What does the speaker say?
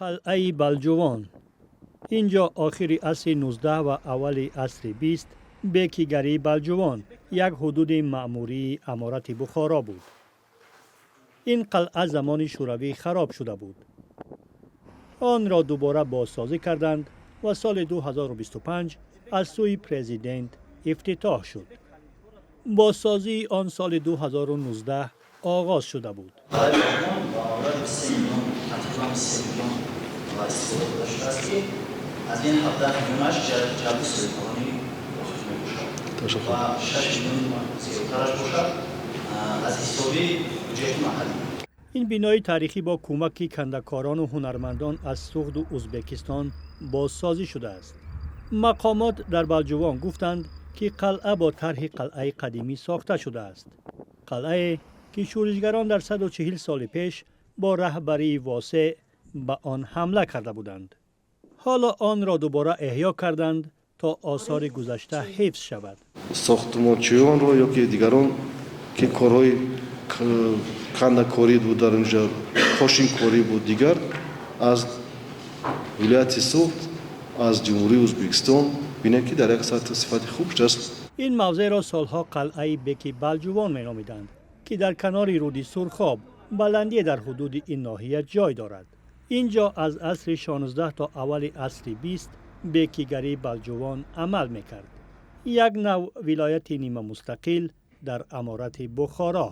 Қалъаи Балҷувон. Инҷо охири асри 19 ва аввали асри 20 бекигарии Балҷувон, як ҳудуди маъмурии Аморати Бухоро буд. Ин қалъа замони Шӯравӣ хароб шуда буд. Онро дубора бозсозӣ карданд ва соли 2025 аз сӯи президент ифтитоҳ шуд. Бозсозии он соли 2019 оғоз шуда буд. Қалъаи Балҷувон ба маблағи 3 миллион, тақрибан 3 миллион ва истифода дода шудааст, ки аз ин 17 миллионаш ҷалби соҳибкорони хусусӣ мебошад ва 6 миллион зиёдтараш бошад аз ҳисоби буҷети маҳаллӣ. Ин бинои таърихӣ бо кӯмаки кандакорону ҳунармандон аз Суғду Ӯзбекистон бозсозӣ шудааст. Мақомот дар Балҷувон гуфтанд, ки қалъа бо тарҳи қалъаи қадимӣ сохта шудааст, қалъае ки шӯришгарон дар 140 соли пеш бо раҳбарии Восеъ ба он ҳамла карда буданд. Ҳоло онро дубора эҳё карданд, то осори гузашта ҳифз шавад. Сохтмончиёнро ё ки дигарон, ки корҳои кандакорӣ буд, дар инҷа кошинкорӣ буд, дигар аз вилояти Суғд, аз Ҷумҳурии Ӯзбекистон бинем, ки дар як сатҳи сифати хуб шудааст. Ин мавзеъро солҳо қалъаи Беки Балҷувон меномиданд, ки дар канори рӯди Сурхоб, баландие дар ҳудуди ин ноҳия ҷой дорад. Ин ҷо аз асри 16 то аввали асри 20 бекигарии Балҷувон амал мекард, як навъ вилояти нимамустақил дар Аморати Бухоро.